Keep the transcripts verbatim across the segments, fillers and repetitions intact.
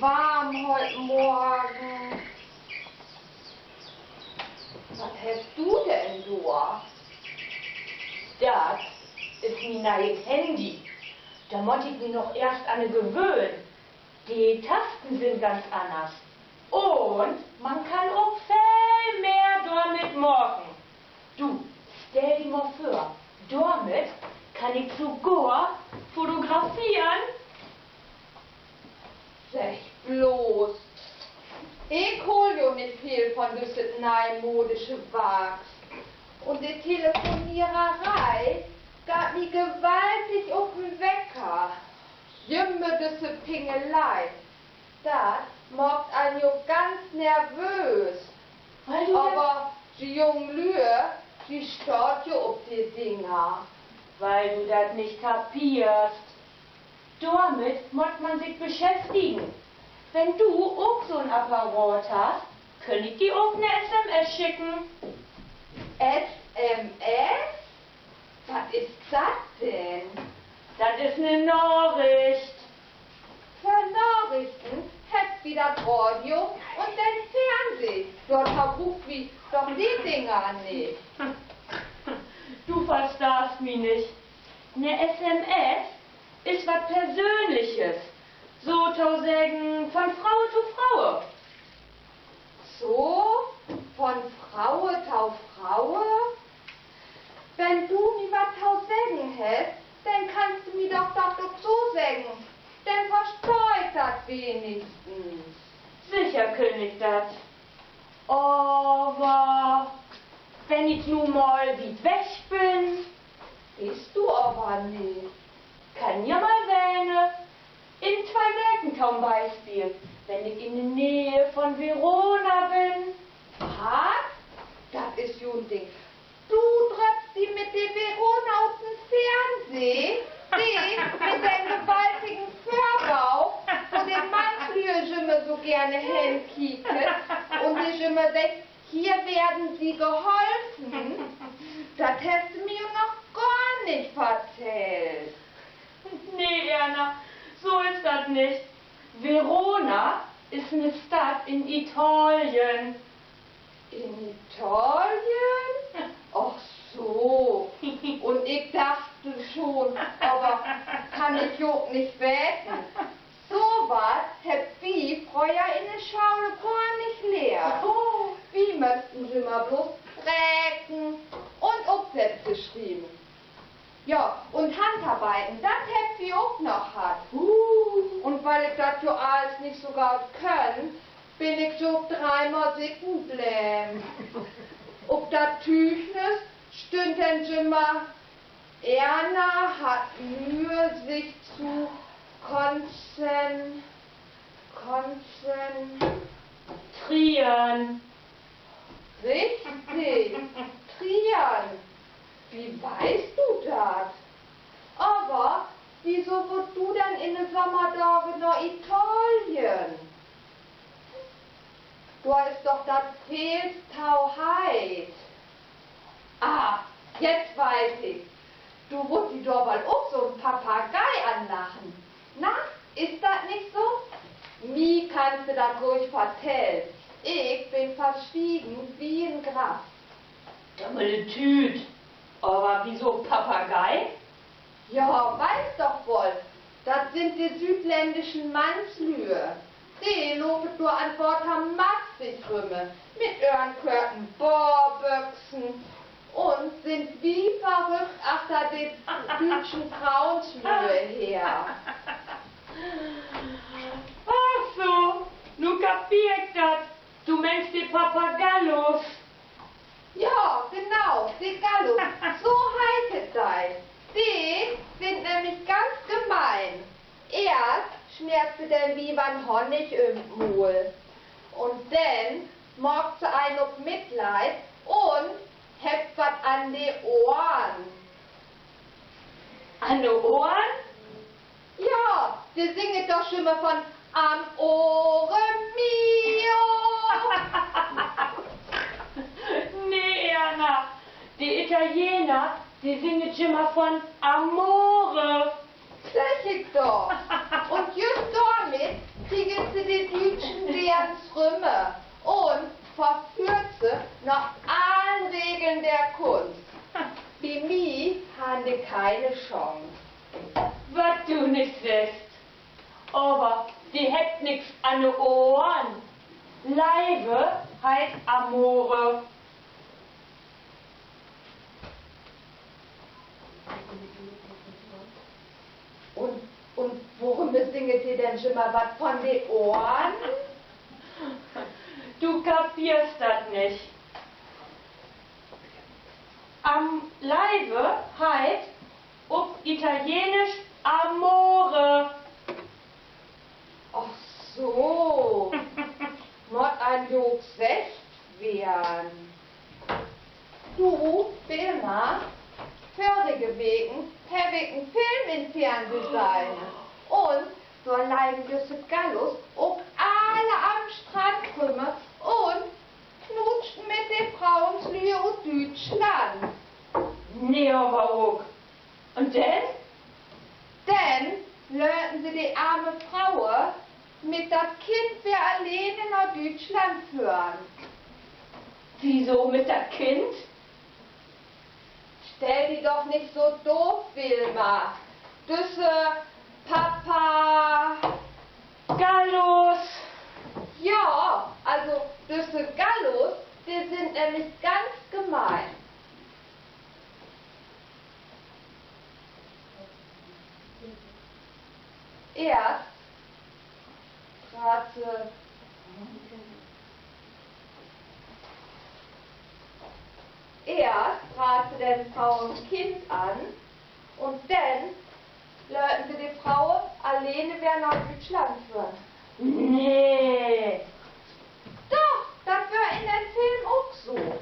warm heut Morgen. Wat hest du denn dor? Dat is mien nee'et Handy. Dor mutt ik mi noch eerst an gewöhnen. De Tasten sünd ganz anners. Un man kann ok veel mehr dormit maken. Du, stell di mal vör, dormit kann ik sogor fotograferen. Segg blots. Ik hool jo nich veel von düsset nee'modische Warks. Un de Telefoniereree geiht mi gewaltig op den Wecker. Jümmer düsse Pingelei. Dat maakt een jo ganz nervöös. Aver ji jungen Lüe, ji staht jo op de Dinger. Wiel du dat nich kapeerst. Dormit mutt man sik beschäftigen. Wenn du ok so'n Apparat hest, köön ik di ok 'ne S M S schicken. S M S? Wat is dat denn? Dat is 'ne Naricht. För Narichten hebbt wi dat Radio un den Fernseh. Dorto bruukt wi doch de Dinger nich. Du verstaahst mi nich. 'Ne S M S is wat Persönliches. Sotoseggen von Froe to Froe. So, von Froe to Froe? Wenn du mi wat to seggen hest, denn kannst du mi doch dat ok so seggen. Denn verstah ik dat wenigstens. Seker köön ik dat. Aver wenn ik nu mal wiet weg bün? Weetst du aver nich. Kann ja mal ween. In twee Weken to'n Bispeel, wenn ik in de Neeg von Verona bün. Wat? Dat is jo 'n Ding. Du dröppst di mit de Verona op den Fernseh? De mit den gewaltigen Vörbau, wo de Mannslüe jümmer so geern henkiekt un de jümmer seggt: Hier werden Sie geholfen? Dat hest du mi jo noch gor nich vertellt. Nee, Erna, so is dat nich. Verona is 'ne Stadt in Italien. In Italien? Ach so. Un ik dacht schon, aver kann ik jo ok nich weten. So wat hebbt wi fröher in de School gor nich lehrt. Wi mössen jümmer bloots reken un Opsätze schrieven. Ja, un Handarbeiten, dat hebbt wi ok noch hatt. Un wiel ik dat jo allens nich so goot kunn, bün ik jo dreemal sitten bleven. Op dat Tüügnis stünn denn jümmer: Erna hat Mühe, sich zu konzen-, konzen-, trieren. Richtig, trieren. Wo weetst du dat? Aver wieso wullt du denn in de Sommerdage na Italien? Dor is doch dat veel to heet. Ah, jetzt weet ik. Du wullt di dor woll ok so'n Papagei anlachen. Na, is dat nich so? Mi kannst du dat ruhig vertellen. Ik bün verstegen wie en Graff. Dumme Tüüt. Aver wieso Papagei? Ja, weetst doch woll, dat sünd de süüdländschen Mannslüe. De lopen dor an't Water massig rüm, mit ehren körten Badebüxen un sünd wie verrückt achter de düütschen Froenslüe her. Ach so, nu kapeer ik dat. Du meenst de Pappagallos. Ja, genau, de Gallos. So heet de. De sünd nämlich ganz gemein. Eerst smeert se den Wievern Honnig üm't Muul. Un denn maakt se een op Mitleid un hebbt wat an de Ohren. An de Ohren? Ja, de singet doch jümmer von Amore mio. Nee, Erna, de Italiener, de singet jümmer von Amore. Segg ik doch. Un jüst dormit Kriegt se de düütschen Deerns rümmer un verföhrt se na allen Regeln der Kunst. Bi mi harrn de keine Chance. Wat du nich seggst. Aver de hebbt nix an de Ohren. Leive heet Amore. Un, un worüm singet de denn jümmer wat von de Ohren? Du kapierst dat nich. Am-, Leive heet op Italienisch Amore. Ach so. Mutt een jo ok seggt weern. Du, Wilma, vörige Weken heff ik en Film in Fernsehn sehn. Un dor legen düsse Gallus ok alle an'n Strand rümmer un knutscht mit de Froonslüüd ut Düütschland. Nee, aver ok. Un denn? Denn laten se de arme Froue mit dat Kind weer alleen na Düütschland föhren. Wieso mit dat Kind? Stell di doch nich so doof, Wilma. Düsse Papa Gallus. Ja, also düsse Gallus, de sünd nämlich ganz gemeen. Eerst praat se, eerst praat se den Froue en Kind an un denn laten se de Froue alleen weer na Düütschland föhren. Nee. Doch, dat weer in den Film ok so.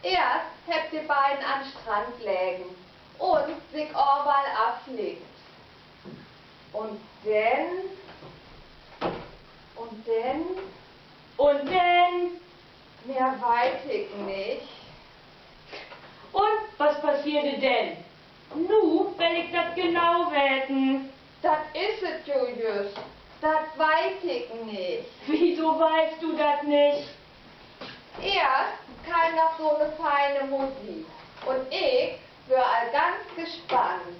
Eerst hebbt de beiden an'n Strand legen un sik överall aflickt. Un denn, un denn, un denn? Mehr weit ik nich. Un wat passeerde denn? Nu will ik dat genau weten. Dat is et jo jüst. Dat weit ik nich. Wieso weitst du dat nich? Eerst keem noch so 'ne fiene Musik un ik weer al ganz gespannt.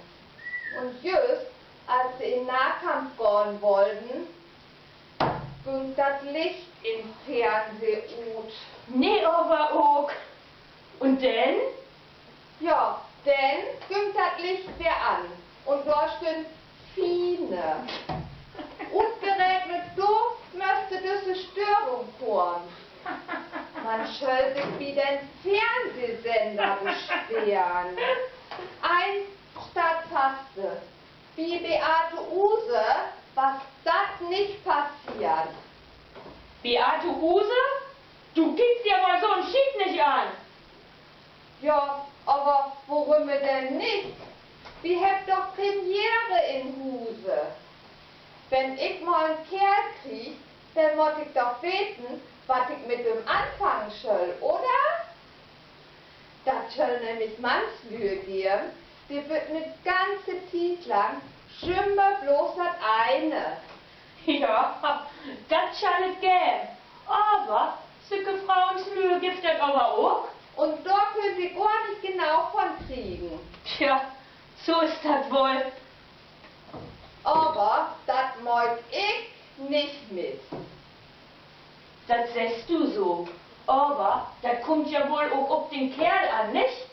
Un jüst as se in Nahkampf gahn wollten, güng dat Licht in'n Fernseh ut. Nee, aver ok. Un denn? Ja, denn güng dat Licht weer an un dor stünn Fine. Utgerekent do müss düsse Störung kamen. Man schöll sik bi den Fernsehsender besweren. Eens steiht fast: Bi Beate Uhse was dat nich passeert. Beate Uhse? Du kickst di aver so 'n Schiet nich an. Ja, aver worüm denn nich? Wi hebbt doch Premiere in Huse. Wenn ik mal en Keerl krieg, denn mutt ik doch weten, wat ik mit em anfangen schall, oder? Dat schall nämlich Mannslüe geven, de wüllt 'ne ganze Tiet lang jümmer bloots dat ene. Ja, dat schall et geven. Aver sücke Froonslüe gifft dat aver ok. Un dor köönt wi gor nich genoog von kriegen. Tja, so is dat woll. Aver dat maak ik nich mit. Dat seggst du so. Aver dat kummt ja woll ok op den Keerl an, nich?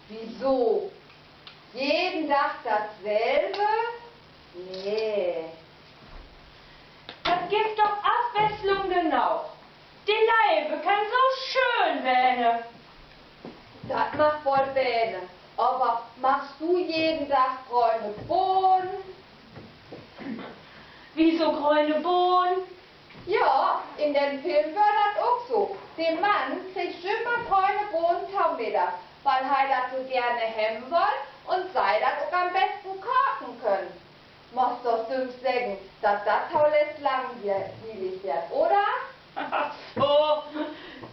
Wieso? Jeden Dag datsülve? Nee. Dat gifft doch Afwesslung genoog. De Leive kann so schöön wene. Dat mag woll wene, aver magst du jeden Dag gröne Bohnen? Wieso gröne Bohnen? Ja, in den Film weer dat ok so. De Mann kreeg jümmer gröne Bohnen to Middag, wiel he dat so geerne hebben wull un se dat ok an'n besten kaken köönt. Musst doch sülvst seggen, dat dat toletzt langwielig weert, oder? Ach so,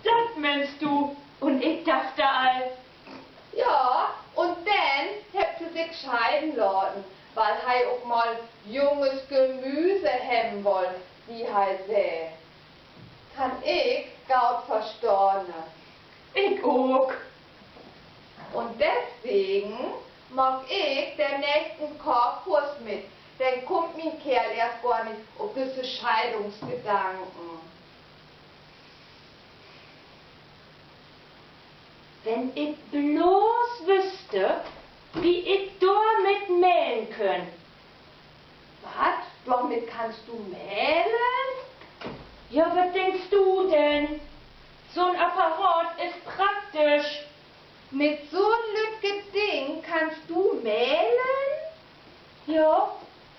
dat meenst du. Un ik dacht al. Ja, un denn hebbt se sik scheiden laten, Wiel he ok mal junges Gemüse hebben wull, wie he sä. Kann ik goot verstahn. Ik ok. Un deswegen maak ik den nächsten Kaakkurs mit. Denn kummt mien Keerl eerst gor nich op düsse Scheidungsgedanken. Wenn ik blots wüsste, wie ik dor mit mehlen köön. Wat? Dormit kannst du mehlen? Ja, wat denkst du denn? So'n Apparat is praktisch. Mit so'n lüttjet Ding kannst du mehlen? Ja,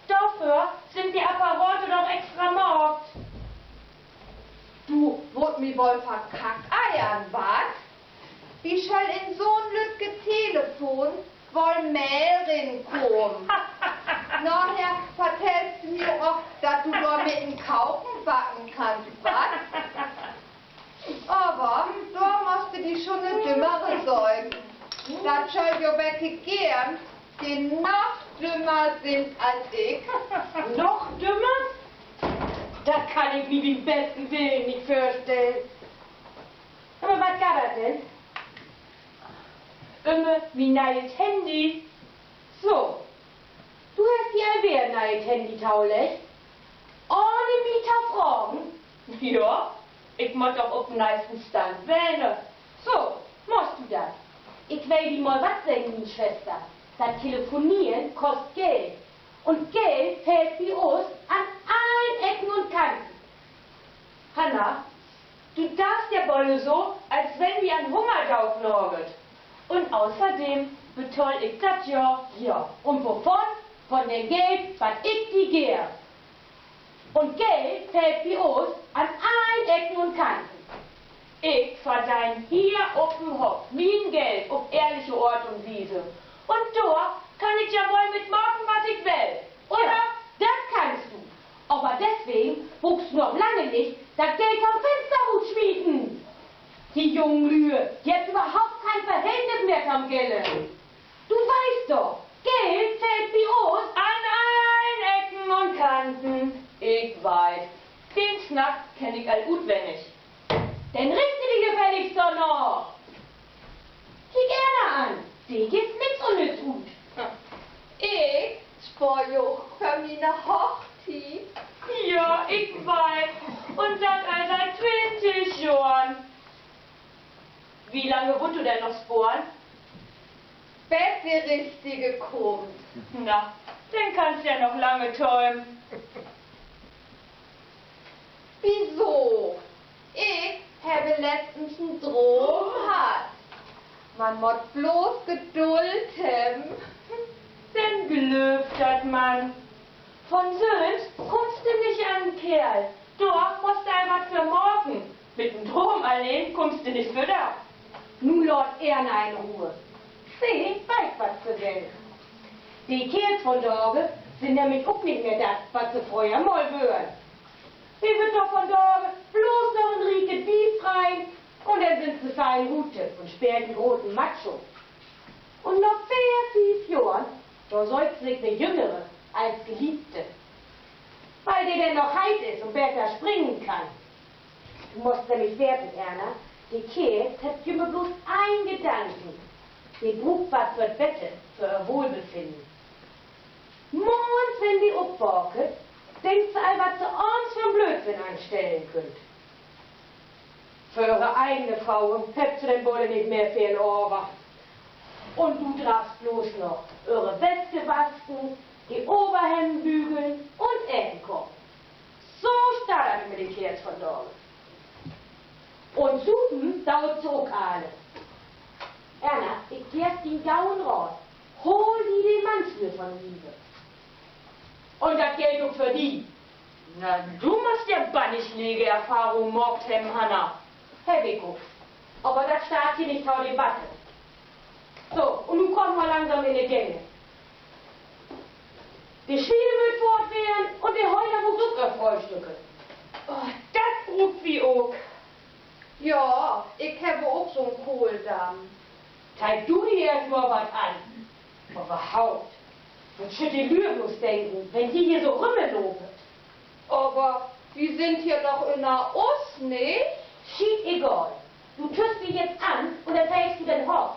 dorför sünd de Apparate doch extra maakt. Du wullt mi woll verkackeiern, wat? Wo schall in so'n lüttjet Telefon woll Mehl rinkamen? Naher vertellst du mi ok, dat du dormit en Koken backen kannst, wat? Aver dor musst du di schon 'ne Dümmere söken. Dat schall jo welke geven, de noch dümmer sünd as ik. Noch dümmer? Dat kann ik mi bi'n besten Willen nich vörstellen. Aver wat geiht dat denn? Üm mien nee'et Handy. So. Du hest di al weer en nee'et Handy toleggt? Ahn mi to fragen? Ja, ik mutt doch op den neesten Stand ween. So, musst du dat. Ik will di mal wat seggen, mien Schwester. Dat Telefoneren kost Geld. Un Geld fehlt bi us an allen Ecken un Kanten. Hanna, du deist ja woll so, as wenn wi an Hungerdood nagelt. Un außerdem betahl ik dat ja. Ja, un wovon? Von dat Geld, wat ik di geev. Un Geld fehlt bi us an allen Ecken un Kanten. Ik verdeen hier op den Hoff mien Geld op ehrliche Oort un Wiese. Un dor kann ik ja woll mit maken, wat ik will. Oder? Dat kannst du. Aver deswegen bruukst du noch lange nich dat Geld to'n Finster rutsmieten. De jungen Lüe, de hebbt överhaupt keen Verhältnis mehr to'n Geld. Du weetst doch, Geld fehlt bi us an allen Ecken un Kanten. Ik weit. Den Snack kenn ik al utwennig. Denn richt di gefälligst dorna. Kiek Erna an, de geevt nix unnütz ut. Ik spoor jo ok för miene Hochtiet. Ja, ik weit. Un dat al siet twintig Johren. Wo lange wullt du denn noch sporen? Bet de Richtige kummt. Na, denn kannst ja noch lange töven. Wieso? Ik heff letztens en Droom hatt. Man mutt blots Geduld hebben. Denn glööv dat man. Von sülvst kummst du nich an den Keerl. Dor musst du al wat för maken. Mit en Droom alleen kummst du nich wieter. Nu laat Erna in Ruhe. Se weit, wat se will. De Keerls vondage sünd nämlich ok nich mehr dat, wat se fröher mal wören. Se wüllt doch vondage blots noch en rieket Wief kriegen un denn sünd se fein rut un speelt den groten Macho. Un na veer, fief Johren, dor söökt se sik 'ne Jüngere as Geliebte. Wiel de denn noch heit is un beter springen kann. Du musst nämlich weten, Erna, de Keerls hebbt jümmer blots een Gedanken. De bruukt wat för't Bett, för ehr Wohlbefinnen. Morgens, wenn de opwaakt, denkt se al, wat se avends för 'n Blöödsinn anstellen köönt. För ehre egen Fro hebbt se denn woll nich mehr veel över. Un du dröffst blots noch ehre Westen wasken, de Överhemden bügeln un Eten kaken. So steiht dat mit de Keerls vondage. Un supen doot se ok alle. Erna, ik geev di en goden Raat. Hool di de Mannslüe von Lieve. Un dat gellt ok för di. Na, du musst ja bannig Legeerfahrung maakt hebben, Hanna. Heff ik ok. Aver dat steiht hier nich to Debatte. So, un nu kaamt man langsam in de Gänge. De Swiene mööt foddert weern un de Höhner bruukt ok ehr Fröhstück. Oh, dat bruukt wi ok. Ja, ik heff ok so'n Kohldamm. Treck du di eerst mal wat an. Överhaupt. Wat schüllt de Lüe blots denken, wenn ji hier so rümloopet? Aver wi sünd hier doch ünner us, nich? Schietegal. Du tüscht di jetzt an un denn feegst du den Hoff.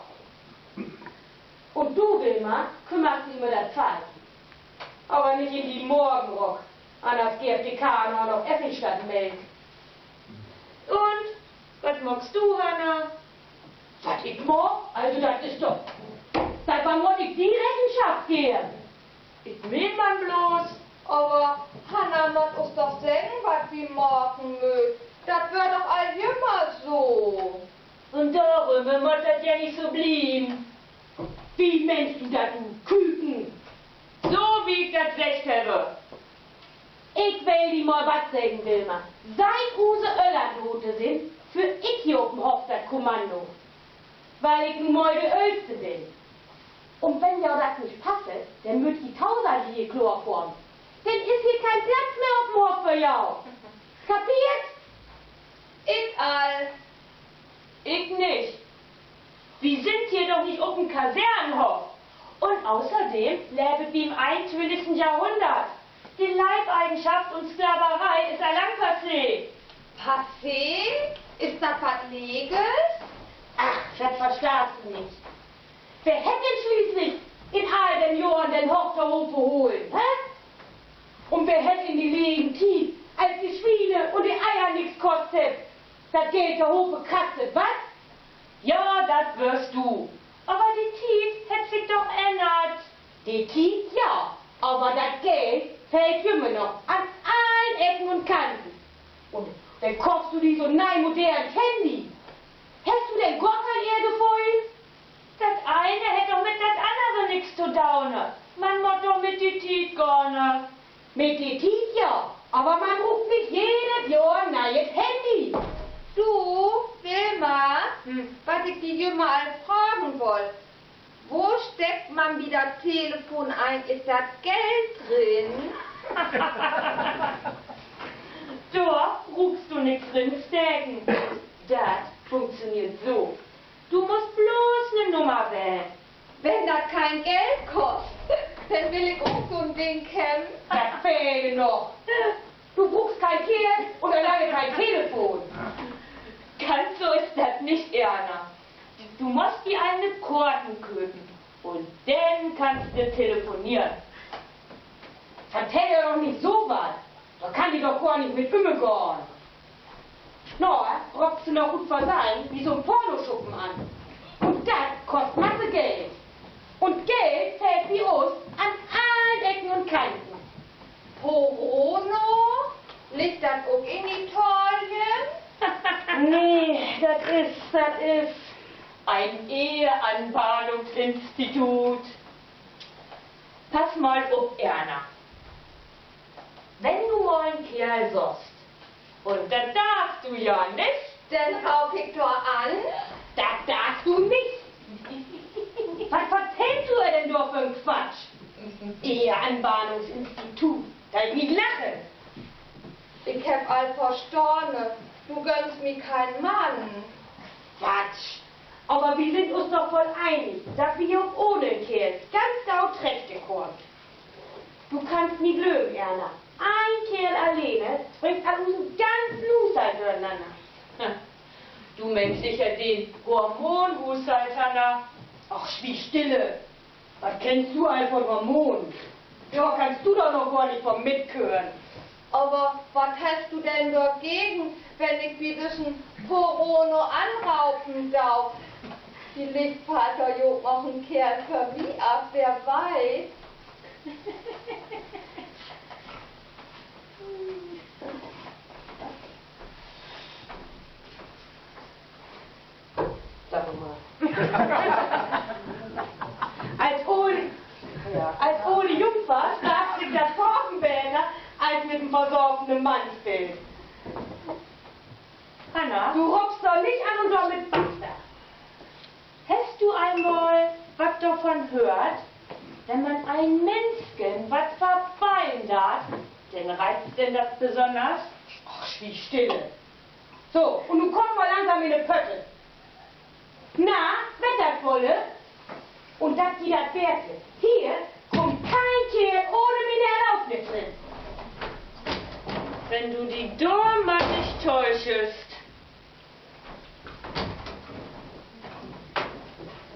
Un du, Wilma, kümmerst di üm dat Pfeifen. Aver nich in dien Morgenrock, anners geevt de Kahn ok noch Essig statt Melk. Un wat maakst du, Hanna? Wat ik maak? Also, dat is doch, dat, wat mutt ik di Rechenschaft geven? Ik meen man blots. Aver Hanna mutt us doch seggen, wat wi maken mööt. Dat weer doch al jümmer so. Un dorüm mutt dat ja nich so blieven. Wo meenst du dat, du Küken? So wie ik dat seggt heff. Ik will di mal wat seggen, Wilma. Siet use Öllern doot sünd, föhr ik hier op'n Hoff dat Kommando. Wiel ik nu mal de Öllste bün. Un wenn jo dat nich passt, denn mööt ji tosamt hier kloorkamen. Denn is hier keen Platz mehr op'n Hoff för jo. Kapeert? Ik al. Ik nich. Wi sünd hier doch nich op'n Kasernenhoff. Un außerdem leevt wi in'n eenuntwintigsten Johrhunnert. De Leibeigenschaft un Sklaveree is al lang passé. Passé? Is dat wat Nees? Ach, dat verstaahst du nich. Wer hett denn schließlich in all den Johren den Hoff tohoop holen, hä? Un wer hett in de legen Tiet, as de Swiene un de Eier nix kost hebbt, dat Geld tohoop krastet, wat? Ja, dat weerst du. Aver de Tiet hett sik doch ännert. De Tiet, ja, aver dat Geld fehlt jümmer noch an allen Ecken un Kanten. Un denn koffst du di so'n nee modernt Handy. Hest du denn gor keen Ehrgeföhl? Dat ene hett doch mit dat annere nix to doon. Man mutt doch mit de Tiet gahn. Mit de Tiet ja, aver man bruukt nich jedet Johr en nee'et Handy. Du, Wilma, wat ik di jümmer al fragen wull: Wo steckt man bi dat Telefon egentlich dat Geld rin? Dor bruukst du nix rinsteken. Dat funktioneert so: Du musst blots 'ne Nummer wählen. Wenn dat keen Geld kost, denn will ik ok so'n Ding hebben. Dat fehl noch. Du bruukst keen Keerl un al lang keen Telefon. Ganz so is dat nich, Erna. Du musst di egene Korten köpen un denn kannst du telefoneren. Vertell ehr doch nich so wat. Dor kann de doch gor nich mit ümgahn. Na, rockt se noch ut Verseihn bi so'n Pornoschuppen an. Un dat kost masse Geld. Un Geld fehlt bi us an allen Ecken un Kanten. Porono? Liggt dat ok in Italien? Nee, dat is, dat is en Eheanbahnungsinstitut. Pass mal op, Erna. Wenn du mal en Keerl sühst, un dat darfst du ja nich, denn haak ik dor an. Dat darfst du nich. Wat vertellst du denn dor för 'n Quatsch? Eheanbahnungsinstitut, dat is nich lachen. Ik heff al verstahn, du gönnst mi keen Mann. Quatsch. Aver wi sünd us doch woll enig, dat wi ok ohne Keerls ganz goot trechtkamen. Du kannst mi glöven, Erna, en Keerl alleen bringt al usen ganzen Huushalt dörnanner. Du meenst seker den Hormonhuushalt, Hanna. Ach, swieg stille. Wat kennst du al von Hormonen? Dor kannst du doch noch gor nich von mitkören. Aver wat hest du denn dorgegen, wenn ik bi düssen Porono anropen do? Villicht fallt dor jo ok noch en Keerl för mi af, wer weet. Sag mal. As ole, ja, as ole Jungfer darf sik dat faken beter, as mit en versaufenen Mann speelt. Hanna, du roppst doch nich an un dormit basta. Hest du al mal wat dorvon höört, wenn man en Minschen wat verballen deit, denn reizt den dat besünners? Ach, swieg stille. So, un nu kumm mal langsam in de Pötte. Na, wettert wolle? Un dat gi dat Bärke. Hier kummt keen Wenn du di dor man nich täuschest.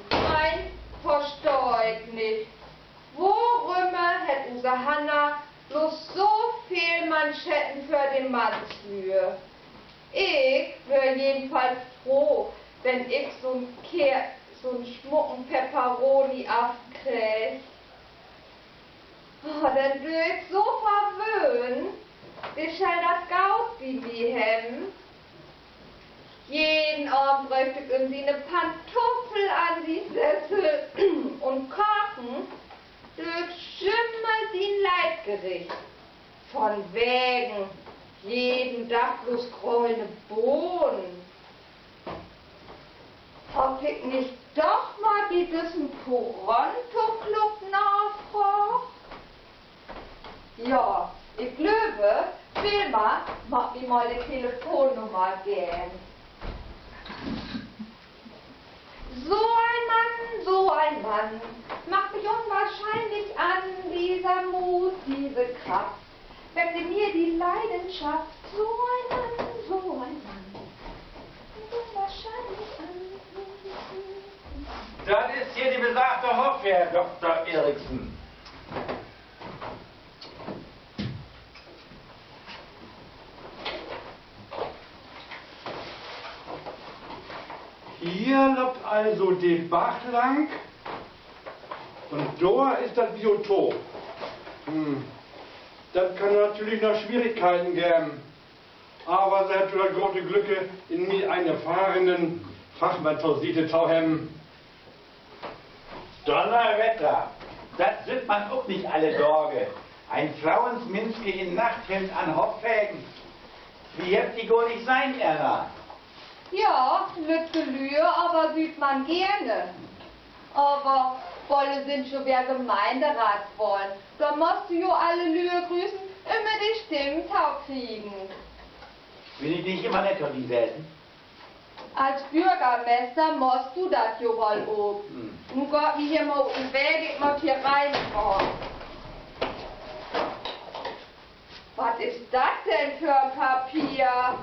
Nein, verstah ik nich. Worümme hett use Hanna bloots so veel Manschetten för de Mannslüe? Ik weer jedenfalls froh, wenn ik so'n Keer-, so'n smucken Peperoni afkreeg. Oh, denn dür ik so verwöhnen, de schall dat goot bi mi hebben. Jeden Avend bröcht ik em siene Pantuffel an de Sessel un kaken dör ik jümmer sien Leitgericht. Von wegen, jeden Dag bloots gröne Bohnen. Heff ik nich doch mal bi düssen Poronto-Club nafraagt? Ja, ik glööv, Wilma mutt mi mal de Telefonnummer geven. So ein Mann, so ein Mann, macht mich unwahrscheinlich an, dieser Mut, diese Kraft, weckte mir die Leidenschaft, so ein Mann, so ein Mann, mich unwahrscheinlich an. Dat is hier de besagte Hoff, Herr Dokter Eriksen. Hier löppt also de Bach lang un dor is dat Biotop. Hm. Dat kann natürlich noch Schwierigkeiten geven. Aver Se hebbt jo dat grote Glück, in mi en erfahrenen Fachmann to Siete to hebben. Donnerwetter! Dat süht man ok nich alle Dage. En Froonsminske in Nachthemd an Hoff wegen. Wi hebbt di gor nich sehn, Erna. Ja, lüttke Lüe, aver süht man geerne. Aver bolle sünd jo weer Gemeinderatswahlen. Dor musst du jo alle Lüe grüßen, üm de Stimmen to kriegen. Bün ik nich jümmer nett to di wesen? As Börgermeester musst du dat jo woll ok. Nu gaht mi hier mal ut den Weg, ik mutt hier rein gahn. Wat is dat denn för en Papier?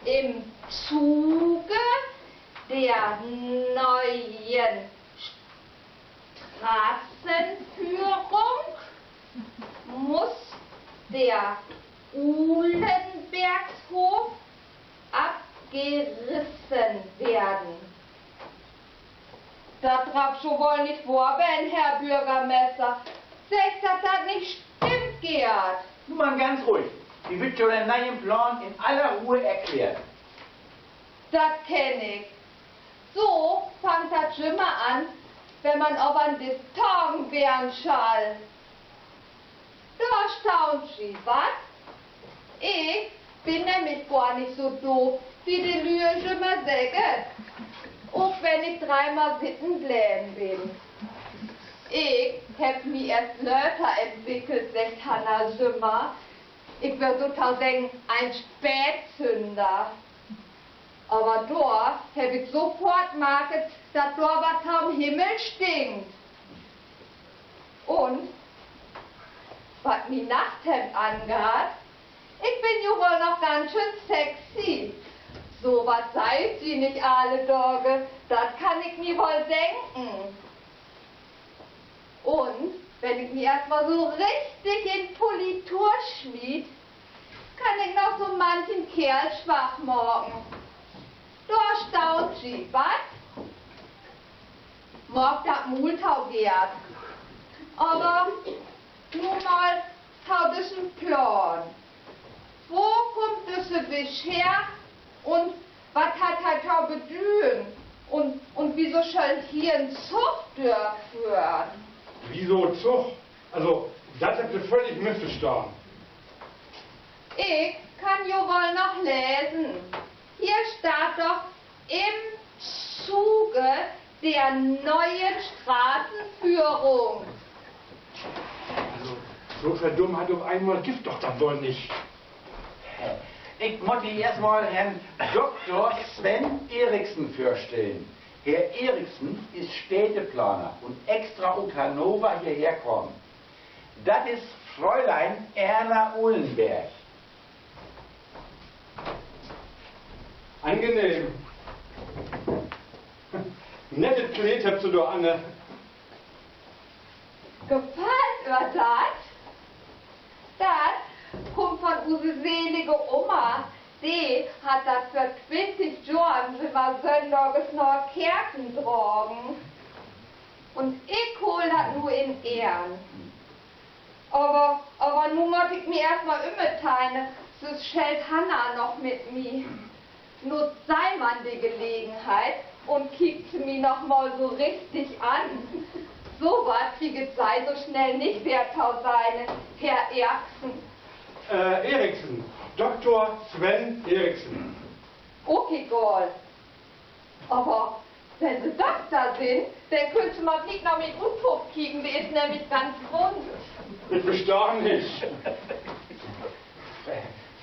Im Zuge der neuen Straßenführung muss der Uhlenbergshof abgerissen werden. Dat draff jo woll nich wohr ween, Herr Börgermeester. Segg, dat dat nich stimmt, Gerd. Nu man ganz ruhig. Wi wüllt jo den ne'en Plaan in aller Ruhe erklären. Dat kenn ik. So fangt dat jümmer an, wenn man op en Disch tagen weern schall. Dor staunt ji wat? Ik bün nämlich gor nich so doof, wie de Lüe jümmer seggen, ok wenn ik dreemal sitten bleven bün. Ik heff mi eerst later entwickelt, seggt Hanna jümmer. Ik weer sotoseggen en Spätzünder. Aver dor heff ik sofort markt, dat dor wat to'n Himmel stinkt. Un wat mien Nachthemd angaht, ik bün jo woll noch ganz schöön sexy. So wat seht ji nich alle Dage, dat kann ik mi woll denken. Un wenn ik mi eerstmal so richtig in Politur smiet, kann ik noch so manchen Keerl swach maken. Dor staunt ji wat? Maakt dat Muul to, Gerd. Aver nu mal to düssen Plaan. Wo kummt düsse Wisch her un wat hett he to bedüden? Un, un wieso schall hier en Zug dörföhren? Wieso Zug? Also, dat hebbt Se völlig missverstahn. Ik kann jo woll noch lesen. Hier steiht doch im Zuge der neuen Straßenführung. Also, so veel Dummheit op eenmal gifft doch dat woll nich. Ik mutt di eerstmal Herrn Doktor Sven Eriksen vörstellen. Herr Eriksen is Städteplaner un extra ut Hannover hierher kamen. Dat is Fräulein Erna Uhlenberg. Angenehm. Nettet Kleed hebbt Se dor an, ne? Gefallt ehr dat? Dat kummt von use selige Oma. De hett dat vör twintig Johren jümmer sönndags na Kerken dragen. Un ik hool dat nu in Ehren. Aver, aver nu mutt ik mi eerstmal ümtehn, süss schellt Hanna noch mit mi. Nutzt Sei man de Gelegenheit un kiekt Se mi noch mal so richtig an. So wat kriegt Sei so snell nich weer to sehn, Herr Eriksen. Äh, Eriksen. Dokter Sven Eriksen. Ok egal. Aver wenn Se Dokter sünd, denn köönt Se mal gliek na mien Utpuff kieken, de is nämlich ganz rund. Ik verstah nich.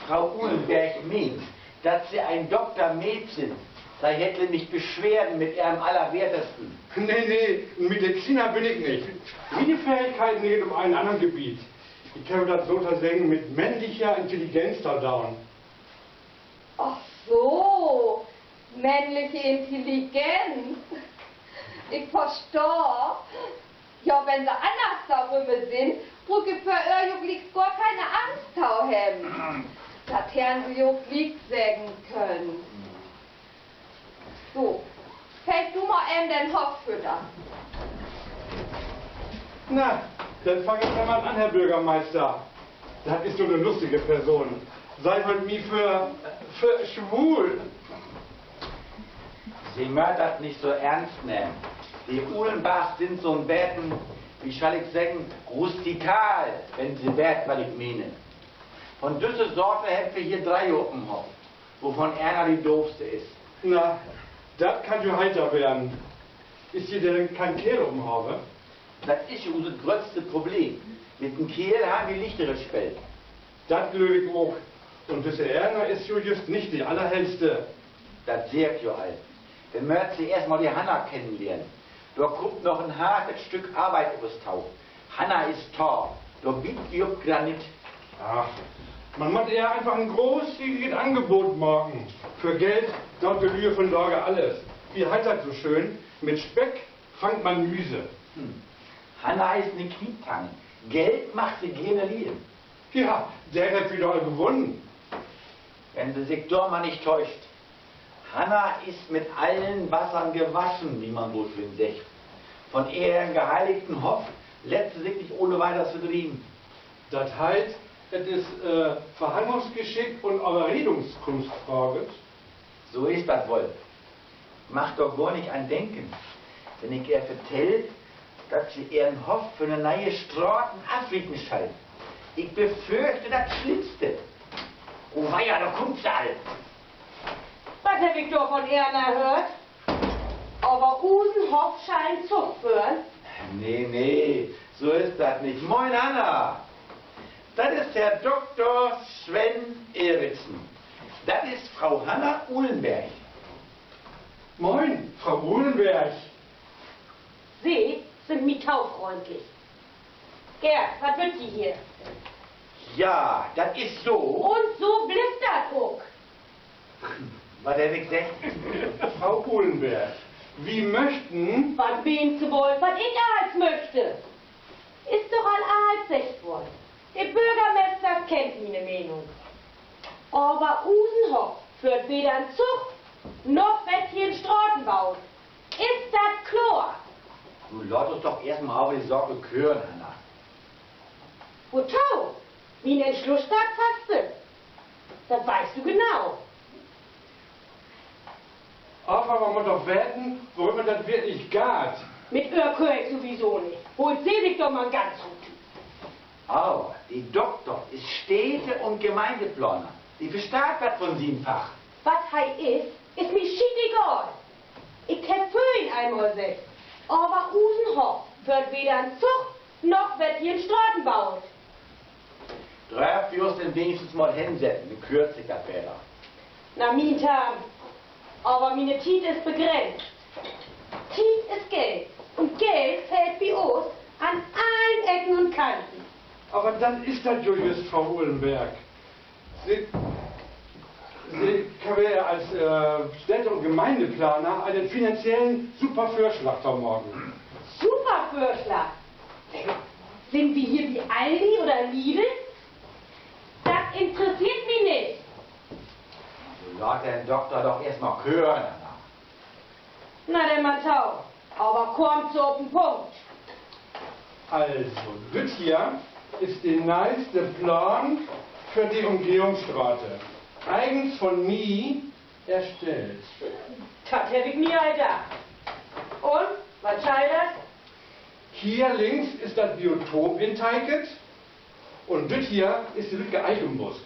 Frau Uhlenberg meent, dat Se en Dokter Med sünd. Se hett nämlich Beschwerden mit Ehren Allerwertesten. Nee, nee, en Mediziner bün ik nich. Miene Fähigkeiten liggt op en anner Gebiet. Ik heff dat sotoseggen mit männlicher Intelligenz to doon. Ach so, männliche Intelligenz. Ik verstah. Ja, wenn Se anners dorüm sünd, bruukt Se för Ehr jo glieks gor kene Angst to hebben. Dat harrn Se jo gliek seggen könen. So, geev du mal em den Hoff för dat. Na, denn fang ik mal an, Herr Börgermeister. Dat is so 'ne lustige Person. Se höllt mi för, för swuul. Se mööt dat nich so eernst nehmen. De Uhlenbergs sünd so 'n beten, wie schall ik seggen, rustikal, wenn Se weet, wat ik meen. Von düsse Sorte hebbt wi hier dree op 'n Hoff, wovon een de doofste is. Na, dat kann jo heiter weern. Is hier denn keen Keerl op 'n Hoff? Dat is jo us gröttste Problem. Mit en Keerl harrn wi lichter Speel. Dat glööv ik ok. Un düsse Erna is jo jüst nich de Allerhellste. Dat sä ik jo al. Wi mööt eerst mal de Hanna kennenlehren. Dor kummt noch en hartet Stück Arbeit op us to. Hanna is taag, dor biet wi op Granit. Ach, man mutt ehr eenfach en großzügiges Angebot maken. För Geld doot de Lüe vondage alles. Wie heet dat so schöön? Mit Speck fangt man Müse. Hm. Hanna is 'ne Knieptang. Geld mag se geerne liehen. Ja, denn hebbt wi doch al gewunnen. Wenn Se sik dor man nich täuscht. Hanna is mit allen Wassern gewaschen, wie man so schöön seggt. Von ehren geheiligten Hoff lett se sik nich ohne weiters verdrieven. Dat heet, et is, äh, Verhandlungsgeschick un Överredungskunst fraagt. So is dat woll. Mag dor gor nich an denken, wenn ik ehr vertell, dat se ehren Hoff för 'ne ne'e Straten afrieten schall. Ik befürchte dat Slimmste. Oh weia, dor kummt se al. Wat heff ik dor von Erna höört? Aver usen Hoff schall en Zug föhren? Nee, nee, so is dat nich. Moin, Hanna. Dat is Herr Dokter Sven Eriksen. Dat is Frau Hanna Uhlenberg. Moin, Frau Uhlenberg. Se sünd mi to fründlich. Gerd, wat wüllt ji hier? Ja, dat is so. Un so blifft dat ok. Wat heff ik seggt? Frau Uhlenberg, wi möchten... Wat meent Se woll, wat ik allens möchte? Is doch al allens seggt worrn. De Börgermester kennt miene Meenung. Aver usen Hoff föhrt weder en Zug, noch wett hier en Straten baut. Is dat kloor? Nu laat us doch eerst mal över de Saak kören, Hanna. Woto? Mien Entschluss steiht fast. Dat weetst du genau. Aver man mutt doch weten, worüm dat wirklich geiht. Mit Ehr köör ik sowieso nich. Hoolt Se sik doch man ganz rut. Aver de Dokter is Städte- un Gemeindeplaner. De versteiht wat von sien Fach. Wat he is, is mi schietegal. Ik heff vörhen eenmal seggt, aver usen Hoff föhrt weder en Zug, noch wett hier en Straten baut. Dröfft wi us denn wenigstens mal hensetten, denn köört sik dat beter. Na, mien Tarn. Aver miene Tiet is begrenzt. Tiet is Geld. Un Geld fehlt bi us an allen Ecken un Kanten. Aver denn is dat jo jüst, Fro Uhlenberg. Se, Se, ik heff as, äh, Städte- un Gemeindeplaner en finanziellen Supervörslag to maken. Supervörslag? Sünd wi hier bi Aldi oder Lidl? Dat interesseert mi nich. Laat den Dokter doch eerst mal kören. Na, denn man to. Aver kaamt Se op den Punkt. Also, düt hier is de nee'ste Plaan för de Umgehungsstrate. Egens von mi erstellt. Dat heff ik mi al dacht. Un, wat schall dat? Hier links is dat Biotop intekent un düt hier is de lüttke Eikenbusk.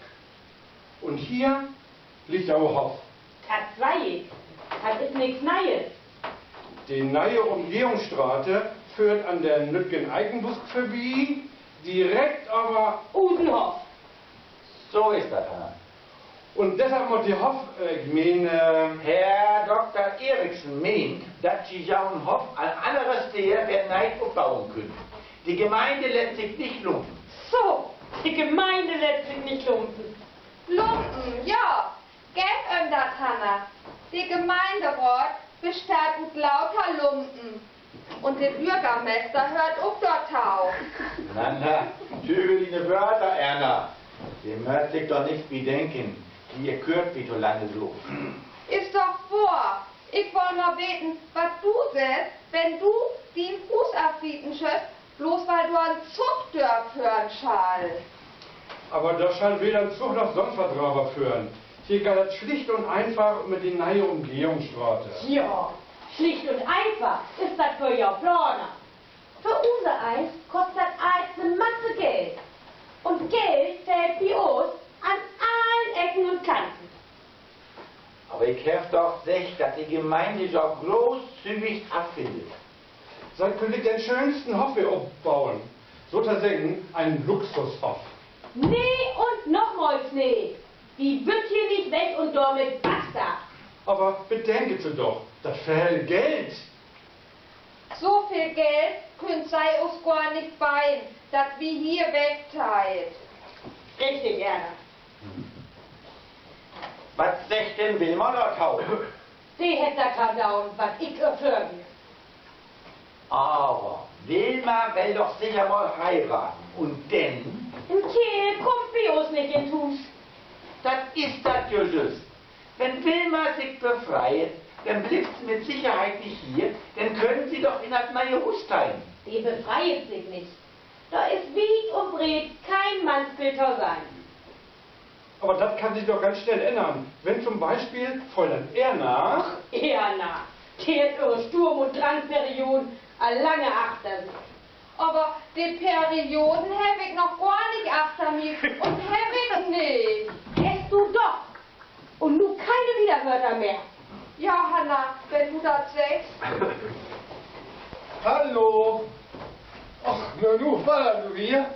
Un hier liggt jo Hoff. Dat seh ik. Dat is nix Nee'es. De nee'e Umgehungsstrate föhrt an den lüttken Eikenbusk vörbi, direkt aver usen Hoff. So is dat, Herr. Un deshalb mutt de Hoff, äh, ik meen, äh, Herr Dokter Eriksen meent, dat ji jo'n Hoff an anner Steed weer nee opboen köönt. De Gemeinde lett sik nich lumpen. So, de Gemeinde lett sik nich lumpen. Lumpen, ja. Geev em dat, Hanna. De Gemeinderaat besteiht ut luter Lumpen. Un de Börgermeester höört ok dorto. Na, na, tügel dien Wöör, Erna. Se mööt sik doch nix bi denken. Ji köört wi to Lanne so. Is doch wohr. Ik wull mal weten, wat du seggst, wenn du dien Huus afrieten schöst, bloots wiel dor en Zug dörföhren schall. Aver dor schall weder en Zug noch sonst wat dörföhren. Hier geiht dat slicht un eenfach üm de nee'e Umgehungsstrate. Ja, slicht un eenfach is dat för jo Planer. För use Eis kost dat allens 'ne Masse Geld. Un Geld fehlt bi us an allen Ecken un Kanten. Aver ik heff doch seggt, dat de Gemeinde jo großzügig afwinnt. Se köönt sik den schöönsten Hoff weer opboen. Sotoseggen en Luxushoff. Nee un nochmals nee. Wi wüllt hier nich weg un dormit basta. Aver bedenkt Se doch, dat vele Geld. So veel Geld köönt Se us gor nich beiden, dat wi hier wegteiht. Richtig, Erna. Wat seggt denn Wilma dorto? De hett dat to doon, wat ik ehr vörgeev. Aver Wilma will doch seker mal heiraden. Un denn? En Keerl kummt bi us nich in't Huus. Dat is dat jo jüst. Wenn Wilma sik befreit, denn blifft se mit Sicherheit nich hier. Denn köönt se doch in dat nee'e Huus teihen. De befreit sik nich. Dor is wiet un breet keen Mannsbild to sehn. Aver dat kann sik doch ganz snell ännern, wenn to'n Bispeel Fräulein Erna... Erna, de hett ehre Sturm-un-Drang-Perioden al lange achter sik. Aver de Perioden heff ik noch gor nich achter mi un heff ik nich. Hest du doch. Un nu keine Widerwöör mehr. Ja, Hanna, wenn du dat seggst. Hallo. Och, na nu, Vadder, du hier?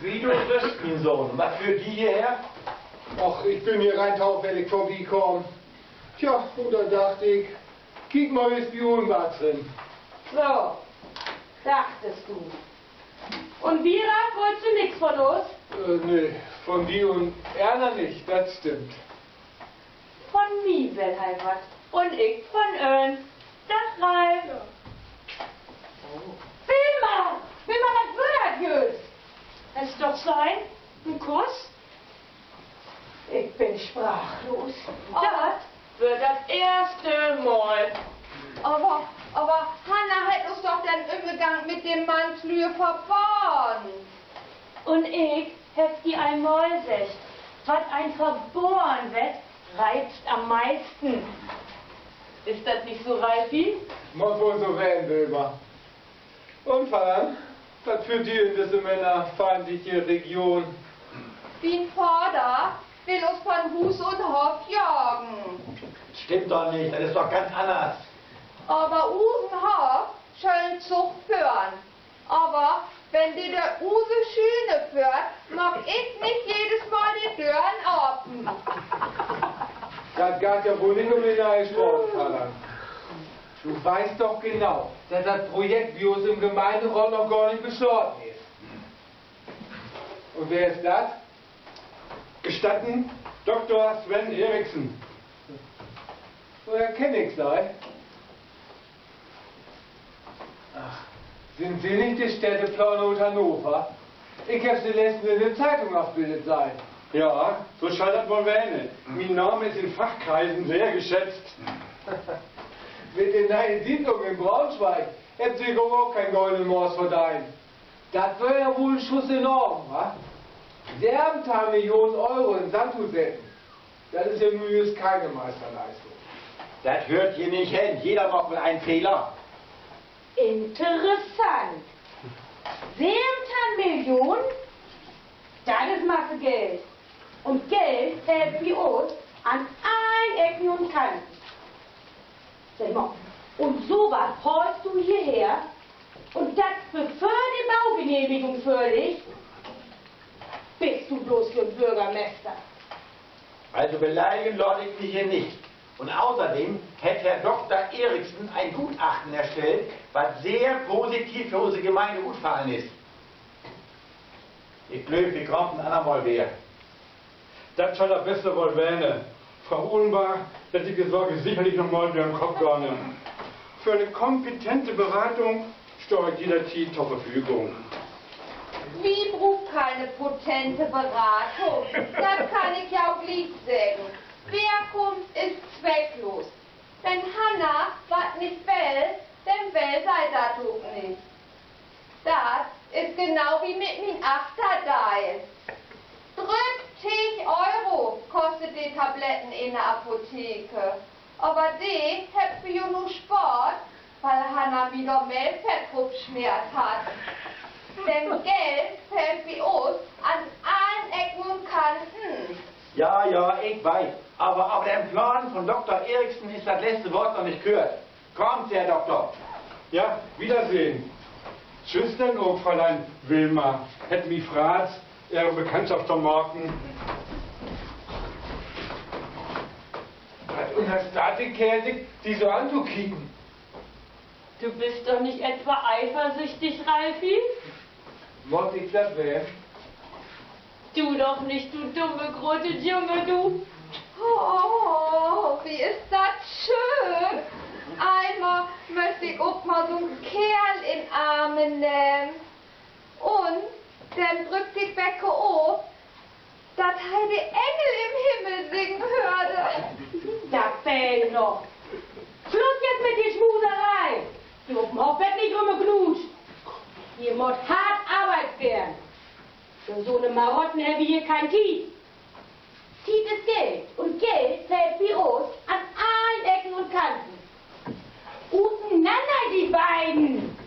Wie du wüsst, mien Söhn. Wat föhrt di hierher? Och, ik bün hier rein tofällig vörbikamen. Tja, un denn dacht ik, kiek mal, is bi Oom wat drin. So, dachtest du. Un Vera, wullst du nix von us? Äh, nee, von di un Erna nich, dat stimmt. Von mi will he wat. Un ik von em. Dag, Ralf. Wilma! Wilma, wat wöör dat jüst? Hest doch sehn? En Kuss? Ik bün sprachlos. Dat wöör dat eerste Mal. Aver, aver Hanna hett us doch den Ümgang mit de Mannslüe verbaden. Un ik heff di al mal seggt, wat een verbaden warrt, reizt an'n meisten. Is dat nich so, Ralfi? Mutt woll so ween, Wilma. Un, Vadder, wat föhrt di in disse männerfeindliche Region? Mien Vader will us von Huus un Hoff jagen. Stimmt doch nich, dat is doch ganz anners. Aver usen Hoff schöll en Zug föhren. Aver wenn de dör use Schüün föhrt, maak ik nich jedes Mal de Dören open. Dat geiht ja woll nich üm de nee'e Straat, Vadder. Du weetst doch genau, dat dat Projekt bi us in'n Gemeinderat noch gor nich beslaten is. Un wer is dat? Gestatten, Doktor Sven Eriksen. Woher kenn ik Se? Ach, sünd Se nich de Städteplaner ut Hannover? Ik heff Se letztens in de Zeitung afbildet sehn. Ja, so schall dat woll wesen. Mien Name is in Fachkreisen sehr geschätzt. Mit de ne'e Siedlung in Braunschweig hebbt Se sik ok keen golden Moors verdeent. Dat weer ja woll en Schuss in Ogen, wa? Söventeihn Millionen Euro in Sand to setten. Dat is ja nu jüst keine Meisterleistung. Dat höört hier nich hen. Jeder maakt mal en Fehler. Interessant. Söventeihn Millionen? Dat is Masse Geld. Un Geld fehlt bi us an allen Ecken un Kanten. Segg mal, un so wat haalst du hierher? Un dat, bevör de Baugenehmigung vörliggt? Büst du bloots för 'n Börgermeester? Also beleidigen laat ik mi hier nich. Un außerdem hett Herr Doktor Eriksen en Gutachten erstellt, wat sehr positiv för use Gemeinde utfallen is. Ik glööv, wi kraamt en anner Mal weer. Dat schall dat Beste woll wesen. Fro Uhlenbach lett sik de Saak sekerlich noch mal dör'n Kopp gahn. För 'ne kompetente Beratung stah ik jedertiet to Verfügung. Wi bruukt keine potente Beratung. Dat kann ik ja ok gliek seggen. Wehrkunft is zwecklos. Wenn Hanna wat nich will, denn will se dat ok nich. Dat is genau wie mit mien Achterdeel. Drüttig Euro kostet de Tabletten in de Apotheke. Aver de hebbt wi jo nu spoort, wiel Hanna mi dor Mehlfett rupsmeert hett. Denn Geld fehlt bi us an allen Ecken un Kanten. Ja, ja, ik weet. Aver op den Plaan von Doktor Eriksen is dat letzte Woort noch nich küert. Kaamt Se, Herr Doktor. Ja, Wiedersehen. Tschüss denn ok, Fräulein Wilma. Hett mi freut, Ehre Bekanntschaft to maken. Wat ünnerstaht de Keerl sik, di so antokieken? Du büst doch nich etwa eifersüchtig, Ralfi? Mutt ik dat ween? Du doch nich, du dumme grote Junge, du. Oh, wie is dat schöön. Eenmal müch ik ok mal so'n Keerl in Arme nehmen. Un denn drück ik beter op, dat he de Engel in'n Himmel singen höört. Dat fehlt noch. Sluss jetzt mit de Smuseree. Hier op'n Hoff warrt nich rümgeknutscht. Hier mutt hart arbeidt weern. För so'ne Marotten hebbt wi hier keen Tiet. Tiet is Geld un Geld fehlt bi us an allen Ecken un Kanten. Utenanner, de beiden!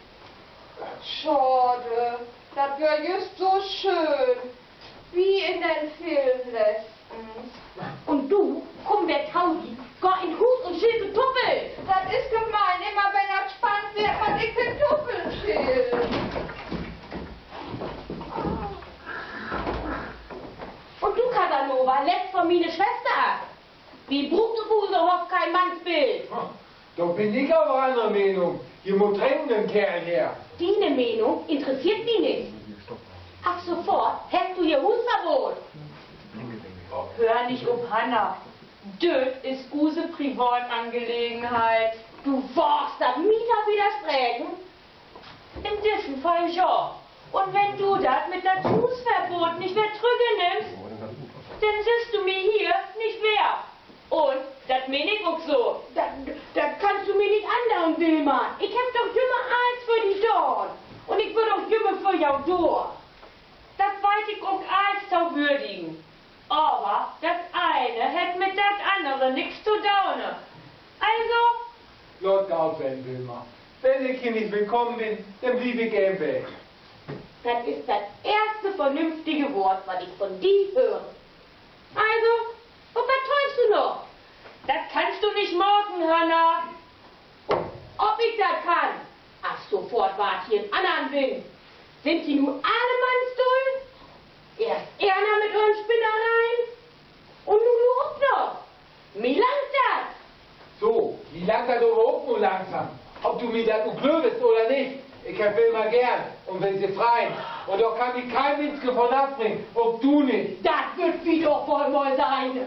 Schade, dat weer jüst so schöön, wie in den Film letztens. Un du, kumm, wer tau di, gah in Huus un scheel Kartuffeln. Dat is gemein, immer wenn dat spannend weer, mutt ik Kartuffeln schelen. Un du, Casanova, lett von miene Schwester af. Wi bruukt op use Hoff keen Mannsbild. Dor bün ik aver anner Menen. Hier mutt dringend en Keerl her. Diene Menen interesseert mi nich. Af sofort hest du hier Huusverbott. Höör nich op Hanna. Düt is use Privatangelegenheit. Du waagst dat, mi to widerspreken? In dissen Fall ja. Un wenn du dat mit dat Huusverbott nich wedder trügg nimmst, denn sühst du mi hier nich wedder. Un dat meen ik ok so. Dat, dat kannst du mi nich andoon, Wilma. Ik heff doch jümmer allens för di daan. Un ik bün doch jümmer för jo dor. Dat weet ik ok allens to würdigen. Aver dat eine hett mit dat annere nix to doon. Also, laat goot ween, Wilma. Wenn ik hier nich willkamen bün, denn bliev ik even weg. Dat is dat eerste vernünftige Woort, wat ik von di höör. Also, op wat töövst du noch? Dat kannst du nich maken, Hanna. Of ik dat kann? Af sofort warrt hier en annern Wind. Sünd ji nu alle mannsdull? Eerst Erna mit ehr Spinnereien un nu du ok noch. Mi langt dat. So, mi langt dat aver ok nu. Langsam. Of du mi dat nu glöövst oder nich, ik heff Wilma geern un will se freien. Un dor kann mi keen Minsch vun afbringen, ok du nich. Dat warrt wi doch woll mal sehn.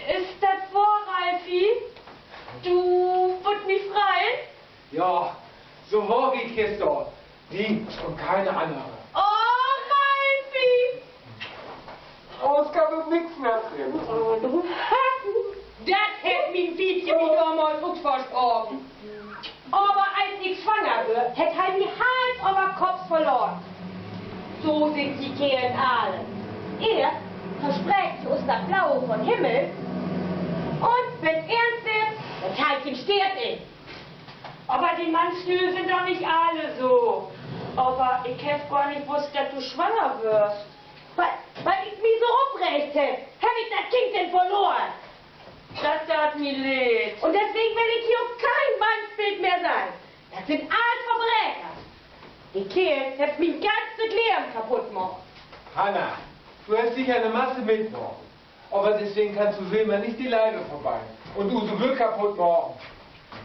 Is dat wohr, Ralfi? Du wullt mi freien? Ja, so wohr as ik hier stah. Di un keen annere. Oh, Ralfi! Ausgabe nix mehr drin. Dat hett mien Wiefke mi domals ok versproken. Aver as ik swanger wöör, hett he mi Hals över Kopp verlaten. So sünd de Keerls all. Eerst verspreekt se us dat Blaue vun'n Himmel, un wenn't eernst warrt, denn teiht se 'n Steert in. Aver de Mannslüüd sünd doch nich all so. Aver ik heff gor nich wusst, dat du swanger wöörst. Wiel, wiel ik mi so opreegt heff, heff ik dat Kind denn verloren. Dat deit mi leed. Un deswegen will ik hier ok keen Mannsbild mehr sehn. Dat sünd all Verbrekers. De Keerls hebbt mien ganzet Leven kaputt maakt. Hanna, du hest sicher 'ne Masse mitmaakt. Aver deswegen kannst du Wilma nich de Leev verbeiden un use Glück kaputt maken.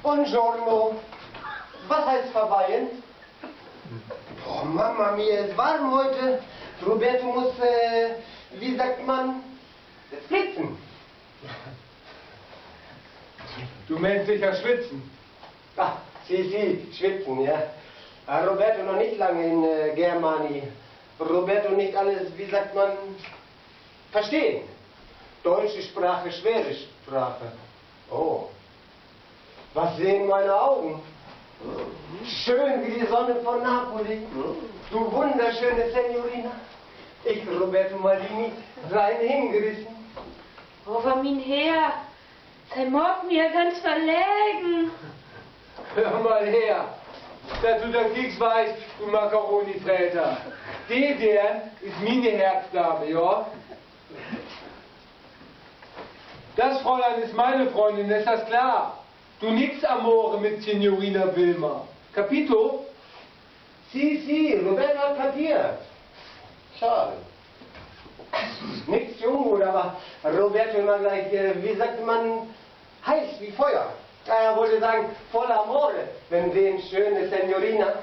Buongiorno. Was heißt verbeiden? Oh, Mama mia, ist warm heute. Roberto muss, äh, wie sagt man, flitzen. Du meenst sicher schwitzen. Ah, sì, sì, schwitzen, ja. Ah, Roberto noch nicht lange in, äh, Germany. Roberto nicht alles, wie sagt man, verstehen. Deutsche Sprache, schwere Sprache. Oh. Was sehen meine Augen? Schön wie die Sonne von Napoli. Du wunderschöne Signorina. Ich, Roberto Maldini, rein hingerissen. Aver mien Herr, Se maakt mi ja ganz verlegen. Höör mal her, dat du dat glieks weetst, du Makaronifreter. De Deern is miene Herzdame, ja? Das Fräulein ist meine Freundin, ist das klar? Du nix, Amore, mit Signorina Wilma. Capito? Sì, sì, Roberto hat kapiert. Schade. Nix Junggut, aber Roberto immer gleich, äh, wie sagt man, heiß wie Feuer. Äh, wollte sagen, voller Amore, wenn sehen schöne Signorina.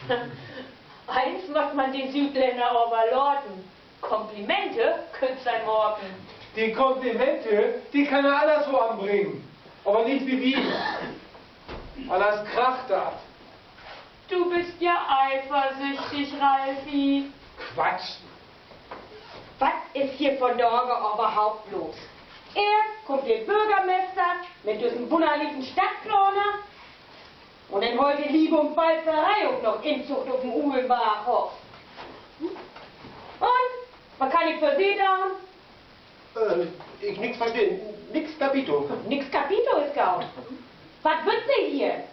Eens mutt man de Südlänner aver laten. Komplimente köönt se maken. De Komplimente, de kann he annerswo anbringen. Aver nich bi mi. Anners kracht dat. Du büst ja eifersüchtig, Ralfi. Quatsch. Wat is hier vundage överhaupt los? Eerst kummt de Börgermester mit düssen wunnerlichen Stadtplaner. Un denn höllt de Liebe un Walzeree ok noch Inzucht op den Ulenbarghoff. Un, wat kann ik för Se doon? Äh, ik nix versteh. Nix capito. Nix capito is goot. Wat wüllt Se hier?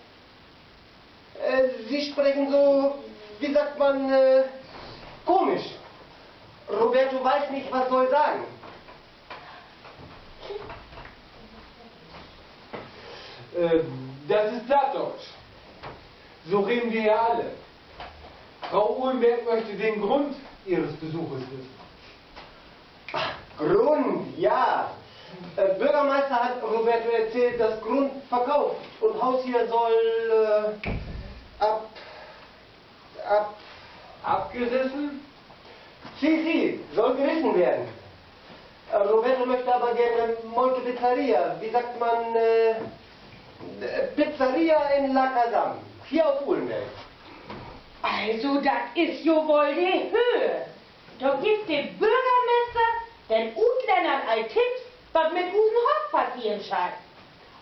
Äh, Sie sprechen so, wie sagt man, äh, komisch. Roberto weiß nicht, was soll sagen. Äh, das ist Plattdeutsch. So reden wir ja alle. Frau Uhlenberg möchte den Grund Ihres Besuches wissen. Ach, Grund, ja. Äh, Bürgermeister hat Roberto erzählt, das Grund verkauft und Haus hier soll, äh, ab-, ab-, Abgerissen? Sì, sì, soll gerissen werden. Äh, Roberto möchte aber gerne Molto Pizzeria, wie sagt man, äh, Pizzeria in La Casam, hier auf Uhlenberg. Also, dat is jo woll de Höh. Dor gifft de Börgermester den Utlännern al Tipps, wat mit usen Hoff passeren schall.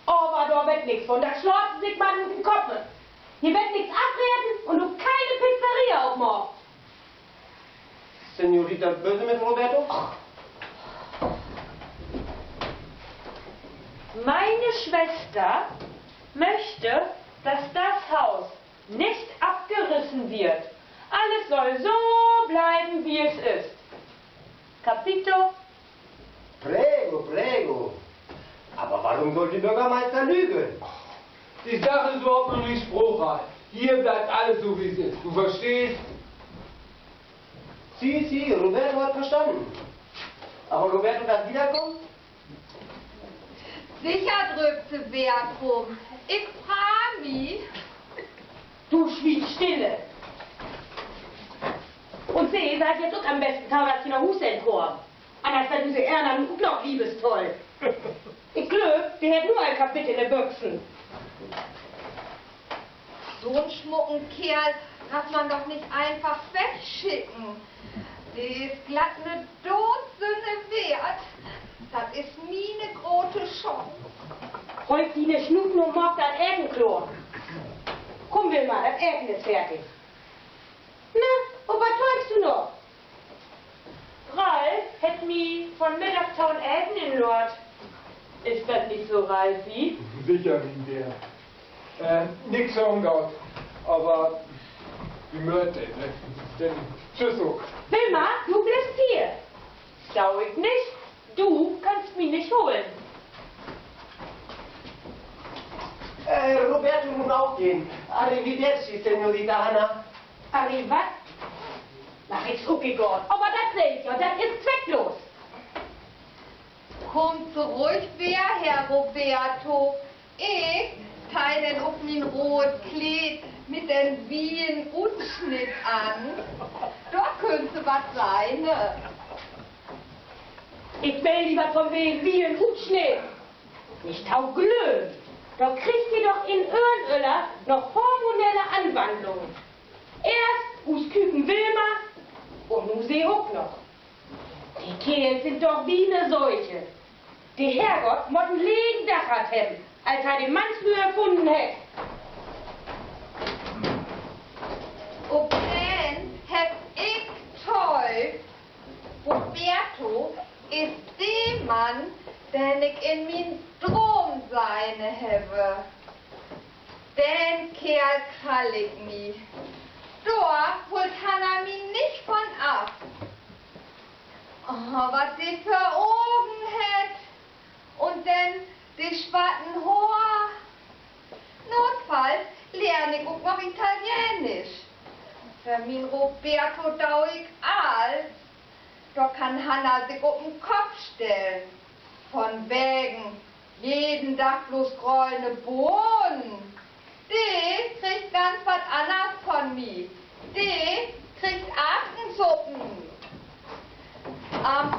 Aver dor wert nix vun, dat slaat Se sik man ut den Kopp. Hier wert nix afreten un ok kene Pizzeria opmaakt. Senorita, böse mit Roberto? Meine Schwester möchte, dass das Haus nicht abgerissen wird. Alles soll so bleiben, wie es ist. Capito? Prego, prego. Aber warum soll die Bürgermeister lügen? Die Sache is överhaupt noch nich spruchreif. Hier bleibt alles so, wie es ist. Du verstehst? Sì, sì, Roberto hat verstanden. Aber Roberto darf wiederkommen? Sicher, löppt se weer rüm. Ik frei mi. Du swieg stille. Un Se, Se hett nu ok an'n besten, dat Se na Huus hen kaamt. Anners, dat is Erna nu ok noch liebes toll. Ik glööv, de hett nu al Kapitel in de Büxen. So'n smucken Keerl dröff man doch nich eenfach wegschicken. De is glatt 'ne Dootsünn weert. Dat is miene grote Chance. Hool diene Snuut nu, maak dat Eten kloor. Kumm, Wilma, dat Eten is fertig. Na, op wat töövst du noch? Ralf hett mi vunmiddag to'n Eten inlaadt. Is dat nich so, Ralfi? Seker, mien Deern. Äh, nix ungott, aver wi mööt denn, ne? Denn tschüss ok. Wilma, du bliffst hier. Do ik nich. Du kannst mi nich holen. Äh, Roberto mutt ok gahn. Arrivederci, Signorita Hanna. Arri wat? Na, is ok egaal. Aver dat seh ik ja, dat is zwecklos. Kummt Se ruhig weer, Herr Roberto. Ik teih denn ok mien root Kleed mit den wieden Utsnitt an. Dor köönt Se wat sehn. Ik will nich wat vun wegen wieden Utsnitt. Nich to glöven, dor kriegt ji doch in Öhrenöller noch hormonelle Anwandlungen. Eerst us Küken Wilma un nu Se ok noch. De Keerls sünd doch wie 'ne Seuche. De Herrgott mutt en legen Dag hatt hebben, as he de Mannslüüd erfunnen hett. Op den heff ik töövt. Roberto is de Mann, den ik in mien Droom sehn heff. Den Keerl krall ik mi. Dor hoolt Hanna mi nich vun af. Oh, wat de för Ogen hett. Un denn de swatten Hoor. Notfalls lehr ik ok noch Italienisch. För mien Roberto do ik alls. Dor kann Hanna sik op en Kopp stellen. Vunwegen jeden Dag bloots gröne Bohnen. De kriggt ganz wat anners vun mi. De kriggt Akensuppen. An'n